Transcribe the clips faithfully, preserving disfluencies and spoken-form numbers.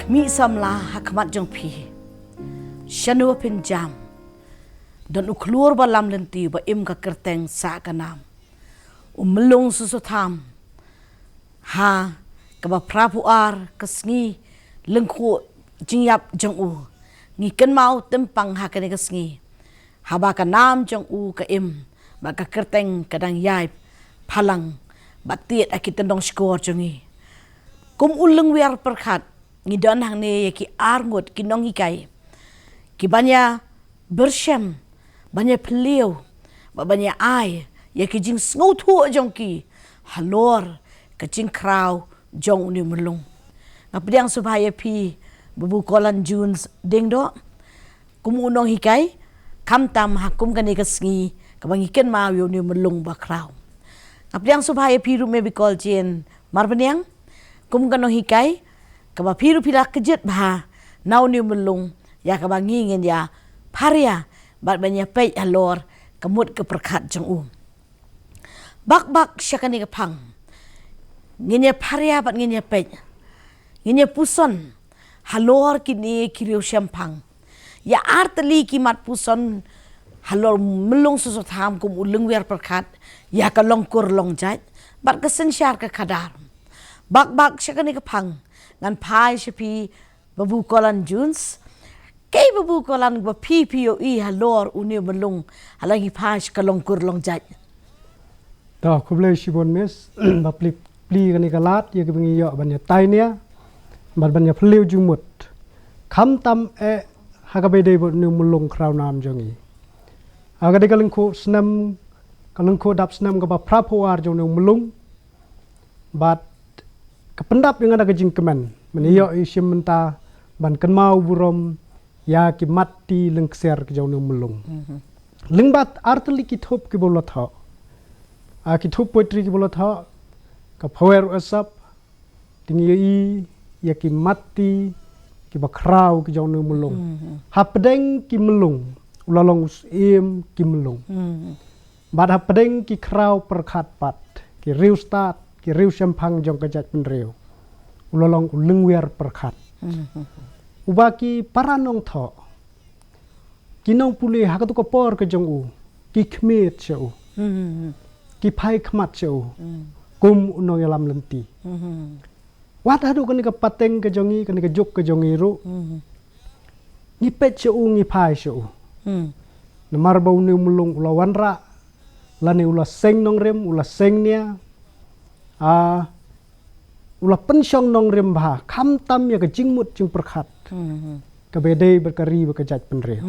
Mih samla ha khmat jong phi. Shano phin jam? Don u khlur ba lam lynti ba im ka kyrteng sah ka nam. U Myllung Soso Tham. Ha kaba phra phew ar ka sngi lyngkhuh jingïap jong u, ngi kynmaw tympang ha kane ka sngi. Haba ka nam jong u ka im, bad ka kyrteng ka dang ïai phalang, bad tied ha ki tyndong shkor jong ngi. Kum u lyngwiar pyrkhat, ngi don hangne ïa ki arngut ki nonghikai, ki ban ïa byrshim, ban ïa phylliew, bad ban ïa ai ïa ki jingsngewthuh jong ki halor ka jingkhraw jong une u Myllung. Nga pdiang sngewbha ïa phi, Babu Kolan Jones Diengdoh, kum u nonghikai, khamtam ha kum kane ka sngi kaba ngi kynmaw ïa une u Myllung ba khraw. Nga pdiang sngewbha ïa phi ruh, Mebikol Jane Marbaniang, kum ka nonghikai kaba phi ruh phi la kjit bha na une u Myllung, ïa kaba ngi ngin ïa pharia bad ban ïa peit halor ka mut ka pyrkhat jong u. Bak bak sha kane ka phang, ngin ïa pharia bad ngin ïa peit, ngin ïa puson halor kine ki riew shemphang. Ïa artylli ki mat puson halor Myllung Soso Tham kum u lyngwiar pyrkhat, ïa ka longkur longjait bad ka synshar ka khadar. Bak bak sha kane ka phang, ngan phai sha phi, Babu Kolan Jones. Kaei Babu Kolan ba phi phi ïohi halor une u Myllung, hala ngi phai sha ka longkur longjait? To, khublei shibun Miss, ba plie, plie kane ka lad ïa kaba ngi ïoh ban ïa tai nia bad ban ïa phylliew jingmut, khamtam eh ha kaba ïadei bad une u Myllung khraw nam jong ngi. Ha ka dei ka lyngkhuh snem, ka lyngkhuh dap snem kaba phra phew ar jong une u Myllung. Bad ka pyndap ïa nga da ka jingkmen, mynne ïoh ïa shim mynta ban kynmaw burom ïa ki mat ti lyngkser ki jong une u Myllung. Lyngba artylli ki thup kiba u la thoh, ah, ki thup poetry kiba u la thoh, ka Phawer u Esop, te ngi ïohi ïa ki mat ti kiba khraw ki jong une u Myllung. Hapdeng ki Myllung, u la long u syiem ki Myllung. Bad hapdeng ki khraw pyrkhat pat, ki riewstad, ki riewshemphang jong ka jaitbynriew, u la long u lyngwiar pyrkhat. Uba ki para nongthoh, ki nongpule ha kato ka por ka jong u, ki khmied sha u, ki phai khmat sha u, kum u nongïalam lynti. Wat haduh kane ka pateng ka jong ngi, kane ka juk ka jong ngi ruh, ngi peit sha u, ngi phai sha u. Namar ba une u Myllung u la wanrah, lane u la seng nongrim, u la seng nia, ah, u la pynshong nongrim bha, khamtam ïa ka jingmut jingpyrkhat kaba ïadei bad ka ri bad ka jaitbynriew.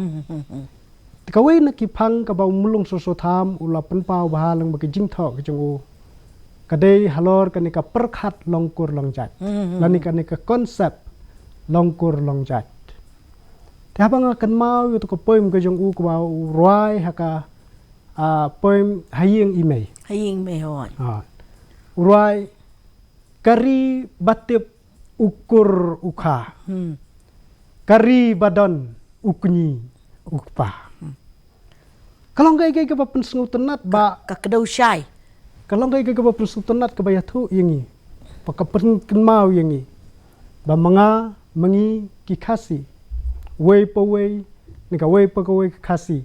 Te kawei na ki phang kaba u Myllung Soso Tham u la pynpaw bha lyngba ki jingthoh ki jong u, ka dei halor kane ka pyrkhat longkur longjait, lane kane ka concept longkur longjait. Te haba nga kynmaw ïa kato ka poem ka jong u kaba u rwai ha ka, ah, poem Ha Ïing I Mei. Ha Ïing I Mei, hooid. Ah. U rwai, ka ri ba tip u kur u kha. Ka ri ba don u kñi u kpa. Ka long kaei kaei kaba pynsngewtynnat ba, ka, ka kdew shai. Ka long kaei kaei kaba pynsngewtynnat kaba ïathuh ïa ngi, ba ka pynkynmaw ïa ngi ba ma nga ma ngi ki Khasi, wei pa wei, ne kawei pa kawei ka Khasi,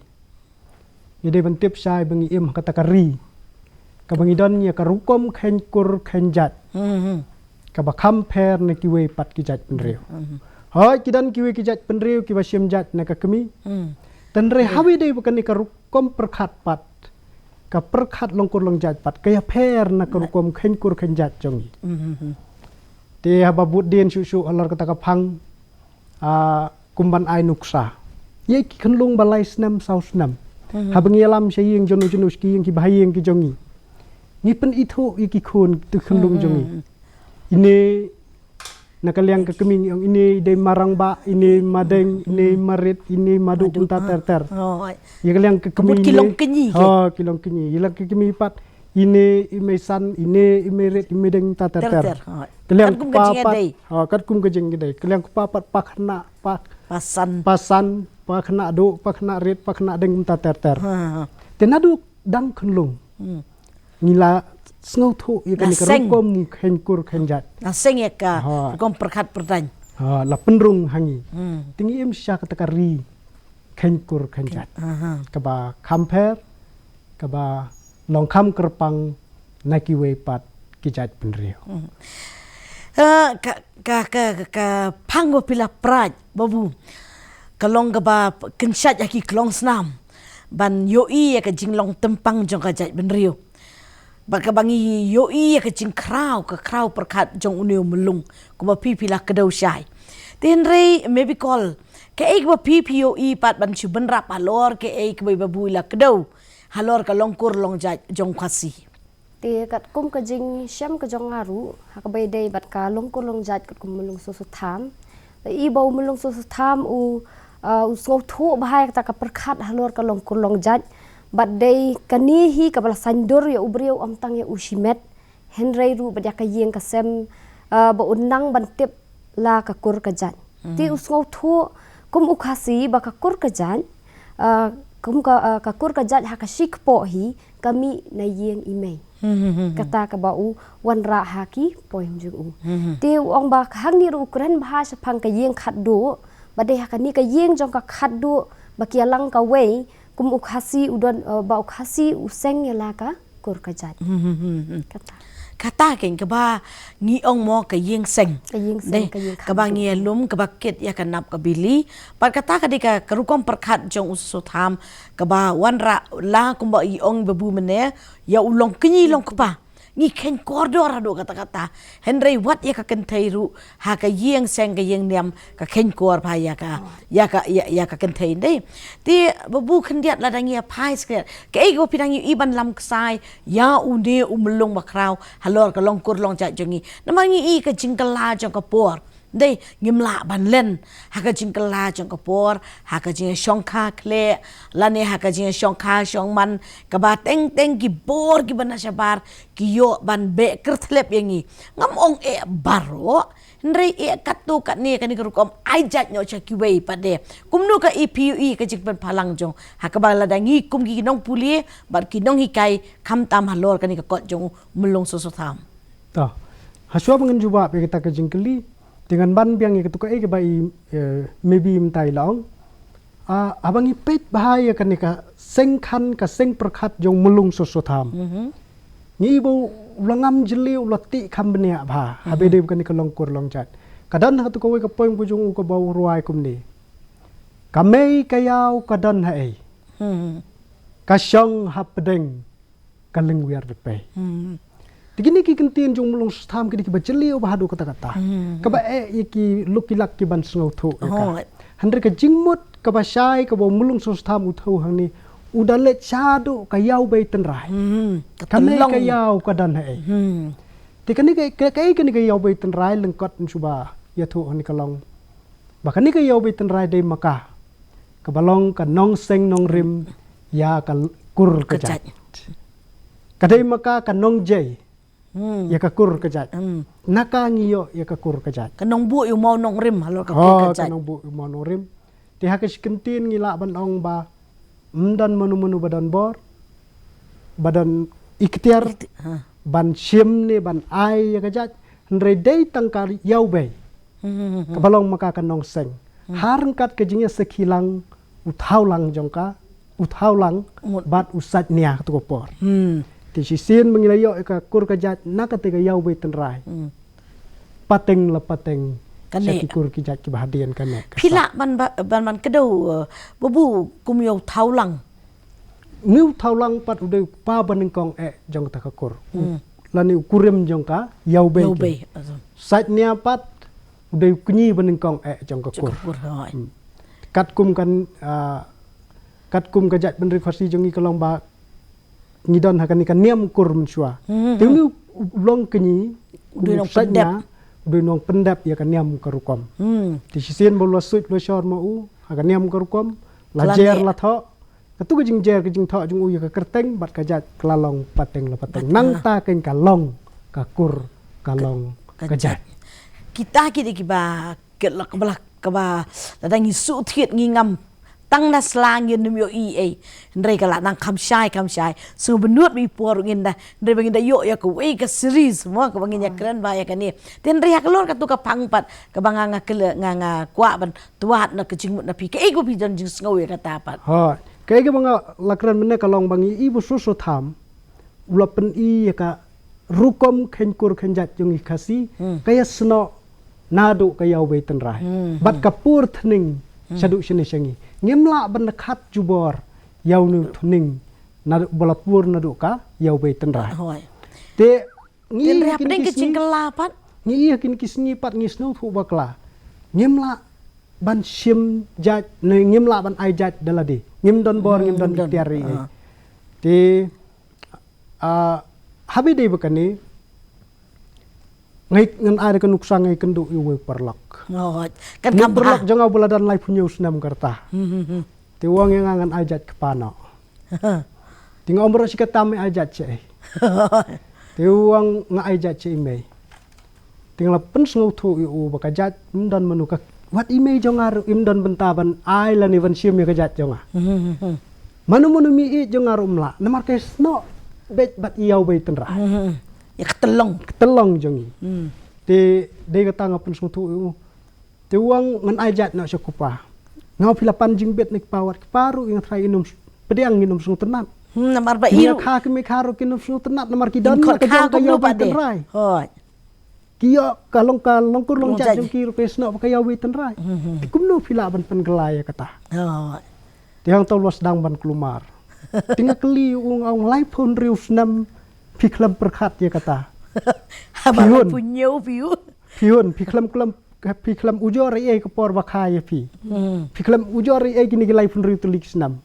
ngi dei ban tip shai ba ngi im ha kata ka ri kaba ngi don ïa ka rukom kheiñ kur kheiñ jait kaba kham pher na kiwei pat ki jaitbynriew. Hooid, ki don kiwei ki jaitbynriew kiba shim jait na ka kmie. Tangba haba ïadei bad kane ka rukom pyrkhat pat, ka pyrkhat longkur longjait pat, ka ïapher na ka rukom kheiñ kur kheiñ jait jong ngi. Te haba bud dien shuh shuh halor kata ka phang, ah, kum ban ai nuksa ïa ki khunlung ba lai snem saw snem. Haba ngi ïalam sha ïing jong no jong no, sha ki ïing kiba ha ïing ki jong ngi, ngi pynithuh ïa ki khun, ki khunlung jong ngi. Ine na ka liang ka kmie ngi ong ine i dei ma rangbah, ine ma deng, ine ma rit, ine ma duh, kumta ter ter. Ïa ka liang ka kmie ki long kñi. Ha, ki long kñi. Ïa ka liang ka kmie pat, ine i mei san, ine i mei rit, i mei deng, kumta ter ter. Ka liang ka kpa pat, ha, katkum ka jingïadei. Ka liang ka kpa pat, pa khynnah, pa, pa san, pa khynnah duh, pa khynnah rit, pa khynnah deng, kumta ter ter. Te naduh dang khunlung ngi la sngewthuh ïa kane ka rukom kheiñ kur kheiñ jait. La seng ïa ka rukom pyrkhat pyrdain. Ah, la pynrung ha ngi. Hmm. Te ngi im sha kata ka ri kheiñ kur kheiñ jait. Aha. Kaba kham pher, kaba long kham kyrpang na kiwei pat ki jait bynriew. Hmm. Ah, ka, ka, ka, ka, ka phang ba phi la pride, Babu. Ka long kaba kynshait ha ki klong snam. Ban ïohi ïa ka jinglong tympang jong ka jait bynriew. Bad kaba ngi ïohi ïa ka jingkhraw, ka khraw pyrkhat jong une u myllung. Kumba phi phi la kdew shai. Te hynrei maybe call. Kaei kaba phi phi ïohi pat ban shu bynrap halor kaei kaba i Babu i la kdew. Halor ka long kur long jait jong u Khasi. Te katkum ka jingshem ka jong nga ruh, ha kaba ïadei bad ka long kur long jait katkum u Myllung Soso Tham. Te i ba u Myllung Soso Tham u, ah, u sngewthuh bha ïa kata ka pyrkhat halor ka long kur long jait. Bad dei kane hi kaba la saiñdur ïa u briew ym tang ïa u shimet. Hynrei ruh bad ïa ka ïing ka sem, ah, ba un nang ban tip la ka kur ka jait. Hmm. Te u sngewthuh kum u Khasi ba ka kur ka jait, ah, kum ka, ah, ka kur ka jait ha ka shi kpoh hi ka mih na ïing i mei. Hmm, hmm, hmm, hmm. Kata kaba u wanrah ha ki poem jong u. Hmm, hmm. Te u ong ba hangne ruh u kren bha shaphang ka ïing khatduh, ba dei ha kane ka ïing jong ka khatduh, ba ki ïalang kawei, kum u Khasi u don, ah, ba u Khasi u seng ïa la ka kur ka jait. Hmm, hmm, hmm, hmm. Kata. Kata keiñ kaba ngi ong mo ka ïing seng. Ka ïing seng, dei, ka ïing kaba khatduh. Ngi ïalum, kaba kit ïa ka nap ka bili. Bad kata ka dei ka, ka rukom pyrkhat jong u Soso Tham, kaba wanrah la kumba i ong Babu mynne, ïa u long kñi long kpa. Ngi kheiñ kordor haduh katta katta. Hynrei wat ïa ka kynthei ruh, ha ka ïing seng ka ïing niam, ka kheiñ kor bha ïa ka, ïa ka, ïa, ïa ka kynthei, dei. Te Babu khyndiat lada ngi ïa phai skret. Kaei kaba phi dang ïohi ban lam ksai ïa une u Myllung Bakhraw halor ka long kur long jait jong ngi. Namar ngi i ka jingkylla jong ka por. Dei, ngim lah ban len ha ka jingkylla jong ka por, ha ka jingshongkha khleh, lane ha ka jingshongkha shongman, kaba teng teng ki bor kiba na shabar ki ïoh ban beh kyrthlep ïa ngi. Ngam ong eh baroh, hynrei eh katto katne kane ka rukom ai jait noh sha kiwei pat de. Kumno ka E P U E ka jingpynphalang jong, ha kaba lada ngi kum ki nongpule bad ki nonghikai, khamtam halor kane ka kot jong u Myllung Soso Tham. To, hashwa ba ngan jubab ïa kata ka jingkylli, te ngan ban biang ïa katu kaei kaba i, eh, maybe mynta i la ong. Ah, haba ngi peit bha ïa kane ka seng khan, ka seng pyrkhat jong u Myllung Soso Tham. Mhm. Ngi i ba u la ngam jylliew, u la tih kham bniah bha. Mhm. Haba ïadei bad kane ka long kur long jait. Ka don ha katu kawei ka poem ka jong u kaba u rwai kumne. Ka mei ka ïaw ka don haei. Mhm. Ka shong hapdeng ka lyngwiar dpei. Hmm. Te kine ki kyntien jong u Myllung Soso Tham ki dei kiba jylliew bha haduh katta katta. Hmm. Kaba eh ïa ki lok ki lak ki ban sngewthuh ïa ka. Oh. Hynrei ka jingmut kaba shai kaba u Myllung Soso Tham u thew hangne, u da leit shaduh ka ïawbei tynrai. Hmm. Ka mei ka ïaw ka don haei. Hmm. Te kane ka, ka, kaei kane ka ïawbei tynrai lyngkot shuwa ïathuh hangne ka long. Ba kane ka ïawbei tynrai dei ma ka, kaba long ka nongseng nongrim ïa ka l-, kur ka jait. Ka jait. Ka dei ma ka ka nongjai, hmm, ïa ka kur ka jait. Hmm. Na ka ngi ïoh ïa ka kur ka jait. Ka nongbuh ïa u maw nongrim halor ka kur ka jait. Oh, ka nongbuh ïa u maw nongrim. Te ha ka shi kyntien ngi lah ban ong ba ym don mano mano ba don bor, ba don iktiar, ikti-, ha, ban shim ne ban ai ïa ka jait. Hynrei dei tang ka ïawbei. Hmm, hmm, hmm, hmm. Kaba long ma ka ka nongseng. Hmm. Ha ryngkat ka jingïasakhi lang, u thaw lang jong ka, u thaw lang, mut, bad u sait nia katto ka por. Hmm. Te shisien ba ngi la ïoh ïa ka kur ka jait na kata ka ïawbei tynrai. Hmm. Pateng la pateng. Kane. Sha ki kur ki jait kiba hadien kane. Phi lah ban ba-, ban, ban kdew, eh, Babu, kum ïa u thaw lang. Une u thaw lang pat u dei u kpa banyngkong eh jong kata ka kur. Hmm. Lane u kurim jong ka ïawbei. Ïawbei, ki. Sait nia pat u dei u kñi banyngkong eh jong ka kur. Jong ka kur, hooid. Hmm. Katkum kan, ah, katkum ka jaitbynriew Khasi jong ngi ka long ba ngi don ha kane ka niam kur mynshuwa. Hmm, hmm. Te une u long kñi, u dei u nongpyndep. Sait nia, u dei u nongpyndep ïa ka niam ka rukom. Hmm. Te shisien ba u la suit u la shor ma u ha ka niam ka rukom, la jer la thoh. Katu ka jingjer ka jingthoh jong u ïa ka kyrteng bad ka jait ka la long pateng la pateng. Nangta keiñ ka long ka kur, ka long ka jait. Kita ki dei kiba, ki la, kaba la, kaba lada ngi shu thied ngi ngam Tang na sla ngin ym ïohi ei. Hynrei ka la nang kham shai kham shai. Sngewbha nud ba i por ngin da. Hynrei ba ngin da ïoh ïa kawei ka series mo kaba ngin ïa kren bha ïa kane. Te hynrei ha ka lor katu ka phang pat kaba nga nga kle nga nga kwah ban twad na ka jingmut na phi. Kaei kaba phi don jingsngew ïa kata pat. Ha, kaei kaba nga la kren mynne ka long ba ngi i ba shu shu tham. U la pyni ïa ka rukom kheiñ kur kheiñ jait jong ngi Khasi, ka ïasnoh naduh ka ïawbei tynrai. Bad ka pur thning shaduh shane sha ngi. Ngim lah ban khat jubor ïa une u thning naduh ba la pur naduh ka ïawbei tynrai. Hooid. Te ngi ïa kine ki sngi, ngi ïa kine ki sngi pat ngi sngewthuh bakla. Ngim lah ban shim jait, ne ngim lah ban ai jait da lade. Ngim don bor, ngim don iktiar ei ei. Te Ah, haba dei ba kane, ngan ai da ka nuksa nga ïakynduh ïa uwei u paralok. Hooid. Kan kam paralok jong nga uba la don laiphew hynñiew snem ka rta. Te u ong ïa nga ngan ai jait kpa noh. Te nga ong baroh shi katta me ai jait shaei. Te u ong nga ai jait sha i mei. Te nga la pynsngewthuh ïa u ba ka jait ym don mano ka wat i mei jong nga ruh im don bynta ban ai lane ban shim ïa ka jait jong nga. Mano mano mei jong nga ruh ym lah namar ka snoh beit bad ïawbei tynrai. Ïa ka tyllong. Ka tyllong jong ngi. Te dei kata nga pynsngewthuh ïa u. Te u ong ngan ai jait noh sha u kpa. Nga ong phi la pan jingbit na u kpa wat u kpa ruh ïa nga trai in ym pdiang in ym sngewtynnat. Namar ba i ruh kha ki mei kha ruh kin ym sngewtynnat namar ki don ka jong ka ïawbei tynrai. Hooid. Ki ïoh ka long ka long kur long jait jong ki ruh ka snoh ba ka ïawbei tynrai. Te kumno phi lah ban pynkylla ïa kata. Te hangta u la sdang ban kulmar. Te nga kylli u nga ong laiphew hynriew snem phi khlem pyrkhat ïa kata. Haba laiphew hynñiew phi u. Phi un phi khlem khlem phi khlem ujor ei ei ka por ba kha ïa phi. Phi khlem ujor ei ei kine ki laiphew hynriew tylli ki snem.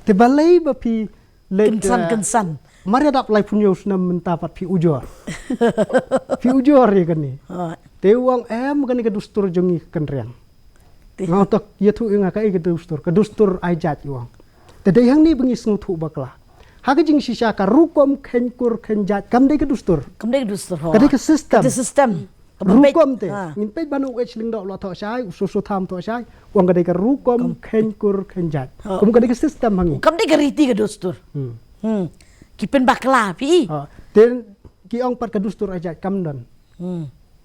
Te balei ba phi leit kynsan kynsan. Mar ïa dap laiphew hynñiew snem mynta pat phi ujor. Phi ujor ïa kane. Te u ong em kane ka dustur jong ngi ka kynriang. Nga ong to ïathuh ïa nga kaei ka dustur, ka dustur ai jait u ong. Te dei hangne ba ngi sngewthuh bakla. Ha ka jingshisha ka rukom kheiñ kur kheiñ jait kam dei ka dustur. Kam dei ka dustur ho. Ka dei ka system. Ka dei system. Rukom te. Ngin peit ba u H Lyngdoh u la thoh shai, u Soso Tham thoh shai. U ong ka dei ka rukom kheiñ kur kheiñ jait. Kum ka dei ka system ha ngi. Kam dei ka riti ka dustur. Ki pynbakla phi. Te ki ong pat ka dustur ai jait kam don.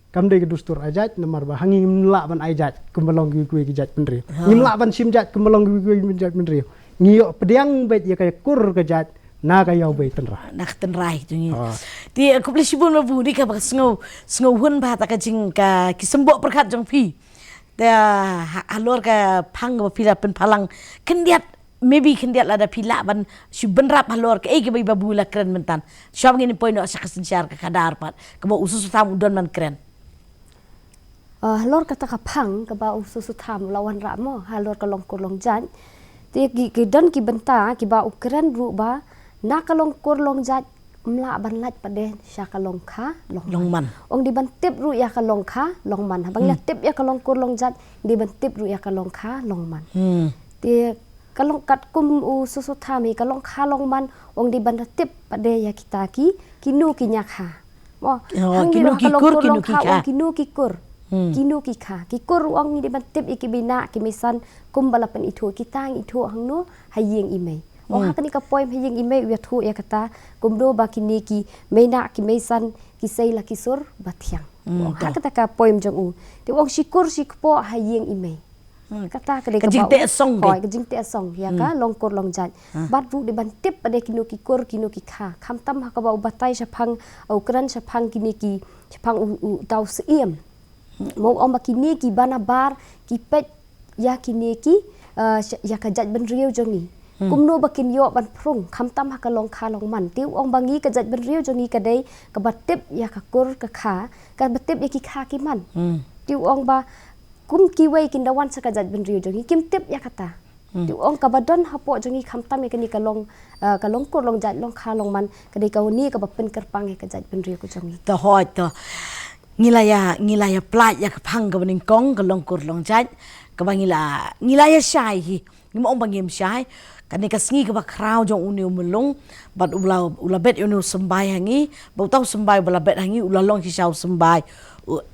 Kam dei ka dustur ai jait namar ba ha ngi ngim lah ban ai jait kumba long kiwei kiwei ki jait bynriew. Ngim lah ban shim jait kumba long kiwei kiwei ki jait bynriew. Ngi ïoh pdiang beit ïa ka kur ka jait na ka ïawbei tynrai. Na ka tynrai jong ngi. Te khublei shibun Babu, ni kaba sngew, sngew hun bha ta ka jing ka ki symboh pyrkhat jong phi. Te halor ka phang kaba phi la pynpaw lang khyndiat, maybe khyndiat lada phi lah ban shu bynrap halor kaei kaba i Babu la kren mynta. Shuwa ngin poi noh sha ka synshar ka khadar pat kaba u Soso Tham u don ban kren. Halor kata ka phang kaba u Soso Tham u la wanrah mo halor ka long kur long jait. Te ki don ki bynta kiba u kren ruh ba na ka long kur long jait ym lah ban lait pat de sha ka long kha long man. Ong dei ban tip ruh ïa ka long kha long man. Haba ngi la tip ïa ka long kur long jait dei ban tip ruh ïa ka long kha long man. Te ka long katkum u Soso Tham hi ka long kha long man ong dei ban da tip pat de ïa kita ki kino ki ñiah kha. Mo, hangne ruh ha ka long kur long kha ong kino ki kur. Kino ki kha. Ki kur ong ngi dei ban tip ïa ki mei nah ki mei san kumba la pynithuh kita ngi ithuh hangno ha ïing i mei. Mo, ha kane ka poem ha ïing i mei u ïathuh ïa kata kumno ba kine ki mei nah ki mei san ki sei la ki sur ba thiang. Mo, ha kata ka poem jong u. Te ong shi kur shi kpoh ha ïing i mei. Kata ka dei ka jingteh song ka jingteh song ïa ka long kur long jait. Bad ruh dei ban tip pat de kino ki kur kino ki kha. Khamtam ha kaba u batai shaphang u kren shaphang kine ki shaphang u u tau siem. Mo ong ba kine ki bana bar ki peit ïa kine ki ïa ka jait bynriew jong ngi. Kumno ba kin ïoh ban phrung khamtam ha ka long kha long man. Te u ong ba ngi ka jait bynriew jong ngi ka dei kaba tip ïa ka kur ka kha kaba tip ïa ki kha ki man. Te u ong ba kum kiwei kin da wan sha ka jait bynriew jong ngi kim tip ïa kata. Te u ong kaba don hapoh jong ngi khamtam ïa kane ka long ka long kur long jait long kha long man ka dei kane kaba pynkyrpang ïa ka jait bynriew ka jong ngi. To hooid to. Ngi la ïa ngi la ïa pynlait ïa ka phang kaba nyngkong ka long kur long jait kaba ngi la ngi la ïa shai hi. Ngim ong ba ngim shai. Kane ka sngi kaba khraw jong une u Myllung bad u la u la bet ïa une u symbai ha ngi ba uta u symbai ba la bet ha ngi u la long shisha u symbai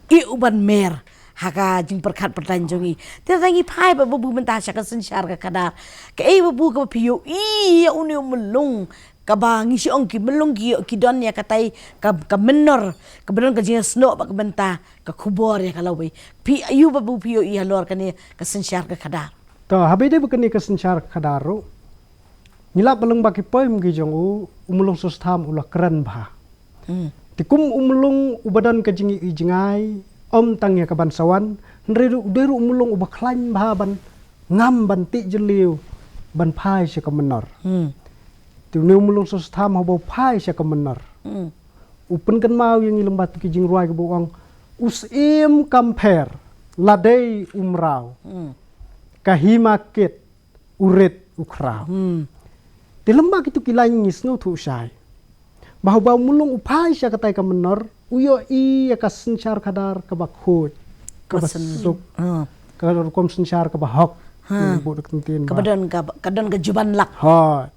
i u ban mer. ha ka jingpyrkhat pyrtang jong ngi. Te tang ngi phai ba babu mynta sha ka synshar ka khadar. Kaei babu kaba phi ïohi ïa une u mulung kaba ngi shu ong ki mulung ki ïoh ki don ïa katai ka, ka mynnor kaba don ka jingïasnoh bad ka bynta ka khubor ïa ka lawei. Phi aïu babu phi ïohi halor kane ka synshar ka khadar. To, haba ïadei bad kane ka synshar ka khadar ruh, ngi lap ba lyngba ki poem ki jong u, u mulung Sostham u la kren bha. Hmm. Te kum u mulung uba don ka jingïohi jngai, ym tang ïa ka ban sa wan, hynrei ruh u dei ruh u mulung uba khlaiñ bha ban ngam ban tih jylliew ban phai sha ka mynnor. Hmm. Te une u mulung Sostham haba u phai sha ka mynnor, hmm, u pynkynmaw ïa ngi lyngba tu ki jingrwai kaba u ong, u syiem kam pher, la dei u mraw. Hmm. Ka hima kit, u rit u khraw. Hmm. Te lyngba kitu ki lain ngi sngewthuh shai ba haba u mulung u phai sha katai ka mynnor, u ïohi ïa ka synshar khadar kaba khuid, kaba suk, ah, ka rukom synshar kaba hok. Ha. Ngi bud ka ktien kaba don ka, ka don ka juban lak. Ha.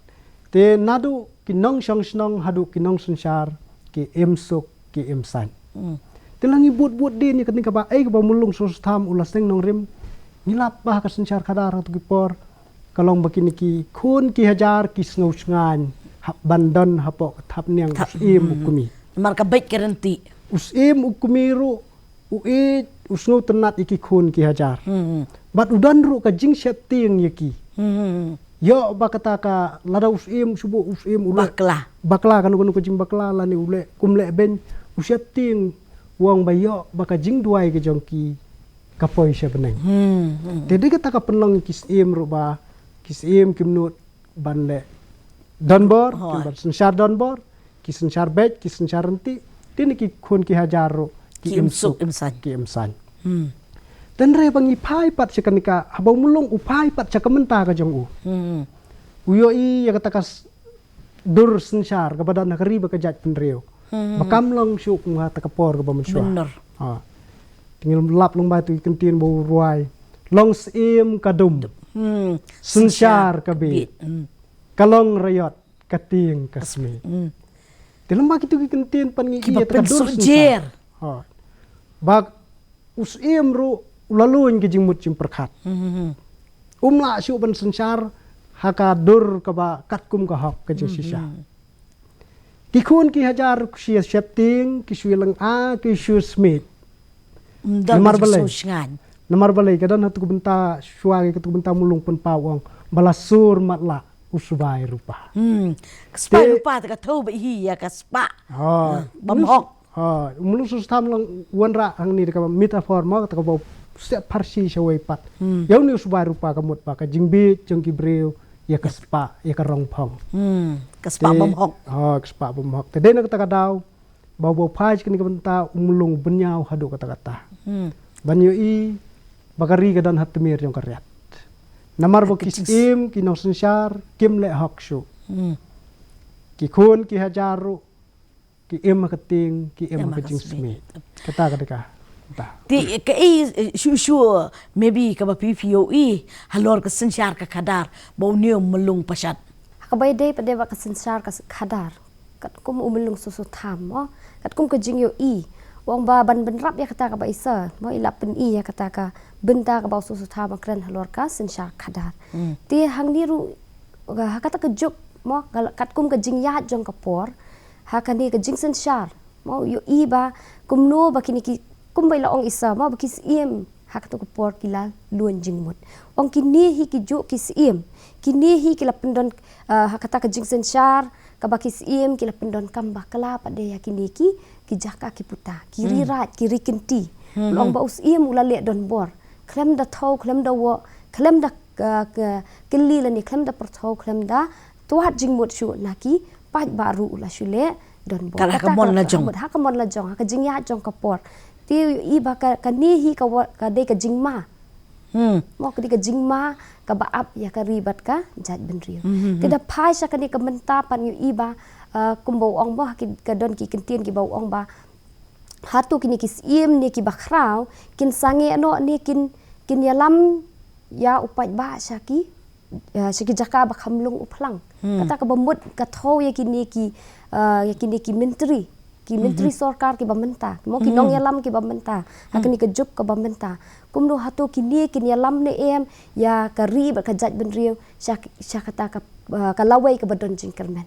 Te naduh ki nongshong shnong haduh ki nongsynshar, ki im suk, ki im saiñ. Hmm. Te la ngi bud bud dien ïa kane kaba, eh, kaba u mulung Sostham u la seng nongrim. Ngi lap ba ha ka synshar khadar ha tu ki por, ka long ba kine ki khun ki hajar ki sngew shngaiñ, ha, ban don hapoh ka thapniang u syiem u kmie. Namar ka beit ka rynti. U syiem u kmie ruh u ïeit, u sngewtynnat ïa ki khun ki hajar. Hmm. Bad u don ruh ka jingsheptieng ïa ki. Hmm. Ïoh ba kata ka lada u syiem, shu buh u syiem u leh bakla. Bakla, kano kano ka jingbakla lane u leh kum leh beiñ, u sheptieng, u ong ba ïoh ba ka jingduwai ka jong ki ka poi sha bneng. Hmm, hmm. Te dei kata ka pynlong ki syiem ruh ba ki syiem kim nud ban leh donbor, hooid, kim ban synshar donbor, ki synshar beit, ki synshar rynti, te ne ki khun ki hajar ruh ki im suk, im suk, im saiñ, ki im saiñ. Hmm. Te hynrei ba ngi phai pat sha kane ka, haba u mulung u phai pat sha ka mynta ka jong u, hmm, u ïohi ïa kata ka s-, dur synshar kaba don ha ka ri bad ka jaitbynriew. Hmm. Ba kam long shuh kum ha kata ka por kaba mynshuwa. Mynnor. Ha. Te ngi lap lyngba tu ki kyntien ba u rwai. Long syiem ka dum. Hmm. Synshar ka bieit. Bieit. Hmm. Ka long raiot, ka tieng ka smiej. Hmm. Te lyngba kitu ki kyntien pat ngi ïohi ïa kata ka dur synshar. Kiba pynsuhjer. Ha. Ba u syiem ruh u la luiñ ka jingmut jingpyrkhat. Hmm, hmm, hmm. Um lah shuh ban synshar ha ka dur kaba katkum ka hok ka jingshisha. Hmm, hmm. Ki khun ki hajar ki shu ïa sheptieng, ki shu ïa lynga, ki shu ïa smiej. Hmm, don ka jingsngewshngaiñ. Namar balei? Namar balei? Ka don ha tu ka bynta shuwa, ka tu ka bynta u mulung pynpaw, u ong ba la sur matlah u sbai rupa. Hmm. Ka sbai rupa te ka thew bha hi ïa ka spah. Ha. Ha, bymhok. Ha, u mulung Sostham u la wanrah hangne da kaba metaphor mo, kata kaba u step pharshi shawei pat. Hmm. Ïa une u sbai rupa ka mut ba ka jingbieit jong ki briew ïa ka spah, ïa ka rong phong. Hmm. Ka spah bymhok. Ha, ka spah bymhok. Te dei na kata ka daw ba u phai sha kane ka bynta u mulung u bynñiaw haduh katta katta. Hmm. Ban ïohi ba ka ri ka don ha tmier jong ka riat. Namar ba ki syiem, ki nongsynshar kim leh hok shuh. Hmm. Ki khun ki hajar ruh ki im ha ka tieng, ki im ha ka jingsmiej. Kata ka dei ka. Te kaei, eh, shuh shuh, maybe kaba phi phi ïohi halor ka synshar ka khadar ba une u mulung pashad. Ha kaba ïadei pat de bad ka synshar ka khadar, katkum u mulung Sostham mo, katkum ka jingïohi, u ong ba ban bynrap ïa kata kaba i sa mo, i la pyni ïa kata ka bynta kaba u Sostham u kren halor ka synshar khadar. Hmm. Te hangne ruh, ha kata ka juk mo, katkum ka jingïaid jong ka por, ha kane ka jingsynshar mo, u ïohi ba kumno ba kine ki, kumba i la ong i sa mo, ba ki syiem ha kata ka por ki la luiñ jingmut. Ong kine hi ki juh ki syiem, kine hi ki la pyndon, ah, ha kata ka jingsynshar kaba ki syiem ki la pyndonkam bakla pat de ïa kine ki, ki jaka ki puta, ki ri raid, ki ri kynti. Hmm. U la ong ba u syiem u la leh donbor khlem da thew, khlem da woh, khlem da, ah, ka, kylli lane khlem da pyrthew, khlem da twad jingmut shuh na ki paidbah ruh u la shu leh donbor. Kata ha ka mon la jong. Ha ka mon la jong, ha ka jingïaid jong ka por. Te i ba ka, kane hi ka wa-, ka dei ka jingma. Hmm. Mo, ka dei ka jingma kaba ap ïa ka ri bad ka jaitbynriew. Hmm, hmm, hmm. Te da phai sha kane ka bynta pat ngi ïohi ba, ah, kumba u ong mo, ha ki, ka don ki kyntien kiba u ong ba hato kine ki syiem ne kiba khraw kin sangeh noh ne kin, kin ïalam ïa u paidbah sha ki, ah, sha ki jaka ba kham lung u phlang. Hmm. Kata kaba mut ka thew ïa kine ki, ah, ïa kine ki myntri. ki myntri sorkar kiba mynta, mo ki nongïalam kiba mynta ha kane ka juk kaba mynta. Kumno hato kine kin ïalam ne em ïa ka ri bad ka jaitbynriew sha, sha kata ka, ah, ka lawei kaba don jingkyrmen.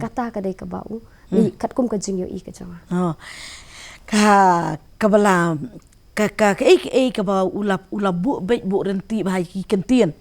Kata ka dei kaba u, i katkum ka jingïohi ka jong nga. Oh. Ka, kaba la, ka, ka, kaei kaei kaba u la, u la buh beit buh ryntih bha ïa ki kyntien.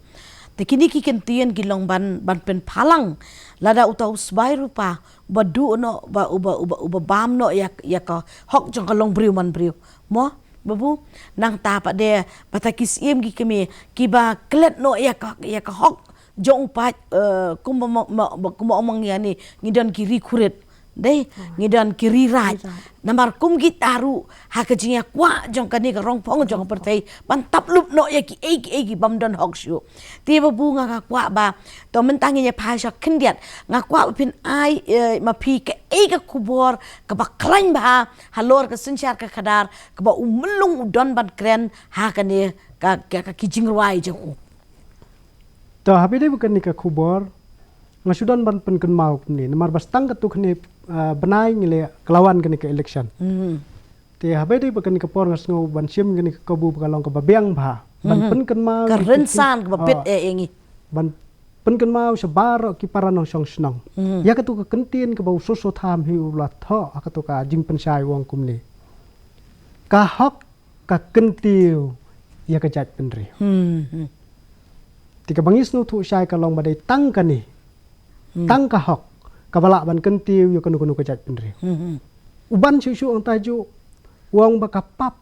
Te kine ki kyntien ki long ban, ban pynphalang lada uta u sbai rupa uba duh noh, uba, uba, uba, uba bam noh ïa, ïa ka hok jong ka longbriew manbriew. Mo, babu, nangta pat de, bad ki syiem ki kmie kiba klet noh ïa ka, ïa ka hok jong u paid, eh, kumba mo, mo, mo, kumba ong ma ngi ïa ni, ngi don ki ri khurit. Dei, ngi don ki ri raid. Ri raid. Namar kum kita ruh ha ka jingïakwah jong kane ka rongphong jong ka pyrthei ban tap lup noh ïa kiei kiei ki bym don hok shuh. Te babu nga, nga kwah ba, to mynta ngin ïa phai sha khyndiat, nga kwah ba phin ai, eh, ma phi kaei ka khubor kaba khlaiñ bha halor ka synshar ka khadar kaba u Myllung u don ban kren ha kane ka, ka, ka ki jingrwai jong u. To, haba ïadei bad kane ka khubor, nga shu don ban pynkynmaw kumne, namar ba tang katto katne, ah, bnai ngi la wan kane ka election. Te haba ïadei bad kane ka por nga sngew ban shim kane ka kabu ba ka long kaba biang bha ban pynkynmaw ka ïa ki rynsan kaba bit eh ïa ngi. Ban pynkynmaw sha baroh ki para nongshong shnong ïa katto ka kyntien kaba u Soso Tham hi u la thoh ha katto ka jingpynshai, u ong kumne: Ka hok ka kyntiew ïa ka jaitbynriew. Te kaba ngi sngewthuh shai ka long ba dei tang kane, tang ka hok kaba lah ban kyntiew ïa kano kano ka jaitbynriew. U Ban shuh shuh hangta juh u ong ba ka pap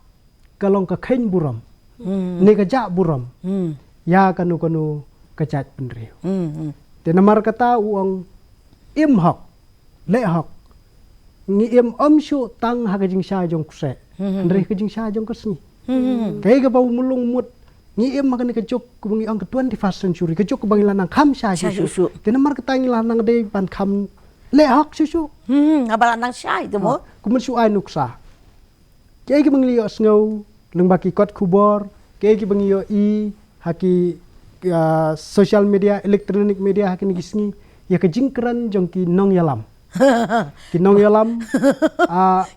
ka long ka kheiñ burom, ne ka jah burom ïa kano kano ka jaitbynriew. Te namar kata u ong im hok, leh hok. Ngi im ym shuh tang ha ka jingshai jong kseh, hynrei ka jingshai jong ka sngi. Kaei kaba u Myllung mut, ngi im ha kane ka juk kaba ngi ong ka twenty-first century, ka juk kaba ngi la nang kham shai shuh shuh. Te namar kata ngi la nang dei ban kham leh hok shuh shuh. Haba la nang shai te mo, kumno shu ai nuksa. Kiei kiba ngi la ïohsngew lyngba ki kot khubor, kiei kiba ngi ïohi ha ki, ah, social media, electronic media ha kine ki sngi, ïa ka jingkren jong ki nongïalam. Ki nongïalam, ah,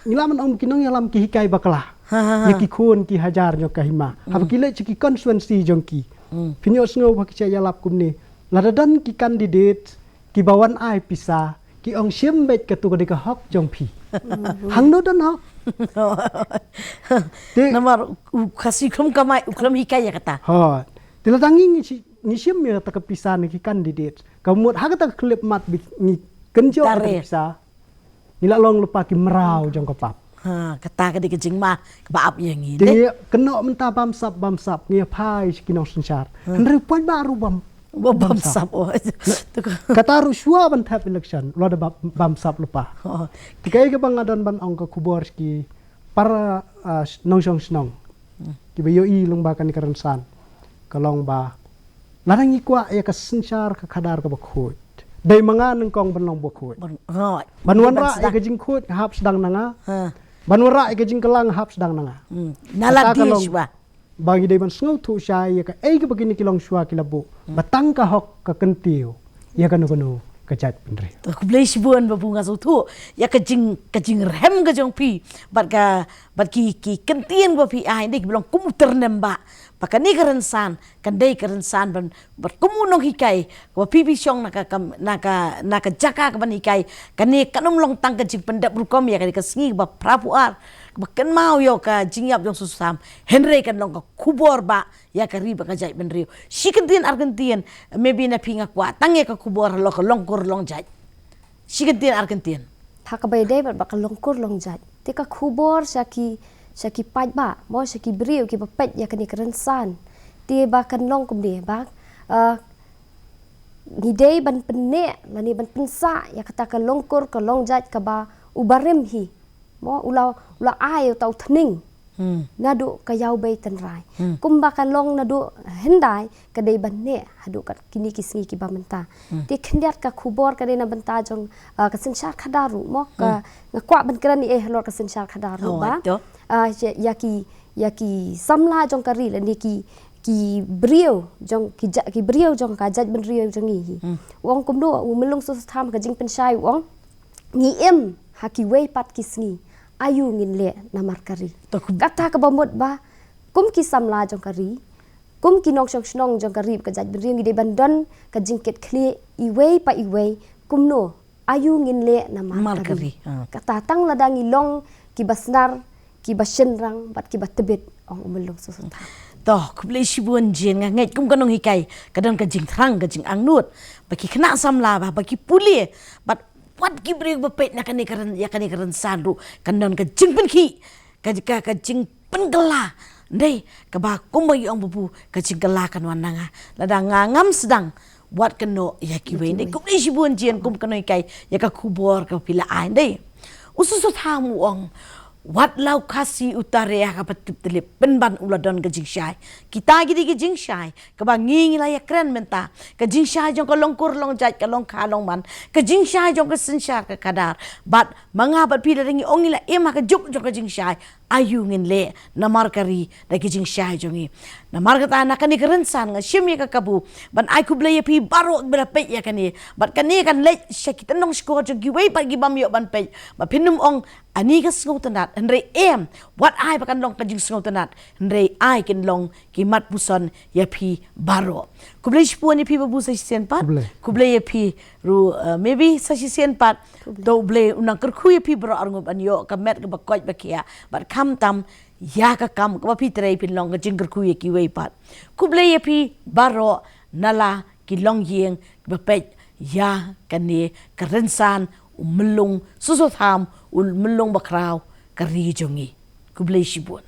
ngi lah ban ong ki nongïalam ki hikai bakla ïa ki khun ki hajar jong ka hima haba ki leit sha ki constituency jong ki. Phin ïohsngew ba ki shah ïalap kumne: Lada don ki candidate kiba wan ai pisa, ki ong shim beit, kato ka dei ka hok jong phi. Hangno don hok? Te namar u Khasi khlem kamai, u khlem hikai ïa kata. Ho. Te lada ngi, ngi shi-, ngi shim ïa kata ka pisa na ki candidate, ka mut ha kata ka khyllipmat ba ngi kynjoh ïa kata ka pisa, ngi la long lypa ki mraw jong ka pap. Ha, kata ka dei ka jingma kaba ap ïa ngi. Te ngi kynnoh mynta bamsap, bamsap, ngi ïa phai sha ki nongsynshar. Hynrei u paidbah ruh bam, bamsap. Oh. Kata ruh shuwa ban thep election, u la da bam, bamsap lypa. Oh. Te kaei kaba nga don ban ong ka khubor sha ki para, ah, nongshong shnong kiba ïohi lyngba kane ka rynsan, ka long ba lada ngi kwah ïa ka synshar ka khadar kaba khuid, dei ma nga nyngkong ban long ba khuid. Ban, oh, ban wanrah ïa ka jingkhuid, nga hap sdang na nga. Ban wanrah ïa ka jingkylla, nga hap sdang na nga. Na la dei shuwa ba ngi dei ban sngewthuh shai ïa kaei kaba kine ki longshuwa ki la buh, ba tang ka hok ka kyntiew ïa kano kano ka jaitbynriew. To, khublei shibun babu, nga sngewthuh ïa ka jing, ka jingrhem ka jong phi bad ka, bad ki, ki kyntien ba phi ai, dei kiba long kum u tyrnem ba, ba kane ka rynsan kan dei ka rynsan ban, bad kum u nonghikai kaba phi, phi shong na ka, kam, na ka, na ka jaka kaban hikai, kane kan ym long tang ka jingpyndep rukom ïa kane ka sngi kaba phra phew ar kaba kynmaw ïa ka jingïap jong u Soso Tham, hynrei kan long ka khubor ba ïa ka ri bad ka jaitbynriew. Shi kyntien ar kyntien, maybe na phi nga kwah tang ïa ka khubor halor ka longkur longjait. Shi kyntien ar kyntien. Ha kaba ïadei bad, bad ka longkur longjait, te ka khubor sha ki, sha ki paidbah, mo, sha ki briew kiba peit ïa kane ka rynsan, te ba kan long kumne ba, ah, ngi dei ban pynneh lane ban pynsah ïa kata ka longkur ka longjait kaba u barim hi, mo, u la, u la ai uta u thning naduh ka ïawbei tynrai. Kumba ka long naduh hyndai, ka dei ban neh haduh kat kine ki sngi kiba mynta. Te khyndiat ka khubor ka dei na bynta jong, ah, ka synshar khadar ruh, mo, ka, nga kwah ban kren ïa halor ka synshar khadar ruh ba, ah, ïa, ïa ki, ïa ki samla jong ka ri lane ki, ki briew jong, ki ja-, ki briew jong ka jaitbynriew jong ngi hi. U ong kumno u Myllung Soso Tham ka jingpynshai, u ong ngi im ha kiwei pat ki sngi, aïu ngin leh namar ka ri. Kata kaba mut ba kum ki samla jong ka ri, kum ki nongshong shnong jong ka ri bad ka jaitbynriew, ngi dei ban don ka jingkitkhlieh iwei pa iwei, kumno, aïu ngin leh namar ka ri. Kata tang lada ngi long kiba snar, kiba shynrang bad kiba tbit, ong u Myllung Susotham. To, khublei shibun Jane, nga ngeit kum ka nonghikai ka don ka jingthrang, ka jingangnud ba ki khynnah samla, ba ki pule bad wat ki briew ba peit na kane ka ryn, ïa kane ka rynsan ruh kan don ka jingpynkhih, ka, ka, ka jingpynkylla. Dei kaba kumba ïa ong babu, ka jingkylla kan wan na nga. Lada nga ngam sdang, wat kynnoh ïa kiwei. Dei, khublei shibun Jane kum ka nonghikai ïa ka khubor kaba phi la ai. Dei, u Susotham u ong, wat la u Khasi u tare ha kaba tip tylip, pynban u la don ka jingshai. Kita ki dei ki jingshai kaba ngi ngi la ïakren mynta, ka jingshai jong ka long kur long jait, ka long kha long man, ka jingshai jong ka synshar ka khadar. Bad ma nga bad phi lada ngi ong ngi la im ha ka juk jong ka jingshai, aïu ngin leh namar ka ri da ki jingshai jong ngi. Namar kata na kane ka rynsan nga shim ïa ka kabu ban ai khublei ïa phi baroh kiba la peit ïa kane. Bad kane kan leit sha ki tyndong shkor jong kiwei pat ki bym ïoh ban peit, ba phin ym ong ani ka sngewtynnad, hynrei em, wat ai ba kan long ka jingsngewtynnad, hynrei ai kin long ki mat puson ïa phi baroh. Khublei shibun ïa phi babu sa shisien pat. Khublei. Khublei ïa phi ruh, uh, maybe sa shisien pat. Khublei. To U Blei un nang kyrkhu ïa phi baroh arngut ban ïoh ka met kaba koit ba khiah, bad khamtam ïa ka kam kaba phi trei phin long ka jingkyrkhu ïa kiwei pat. Khublei ïa phi baroh na la ki longïing kiba peit ïa kane ka rynsan u Myllung Susotham, u Myllung Bakhraw ka ri jong ngi. Khublei shibun.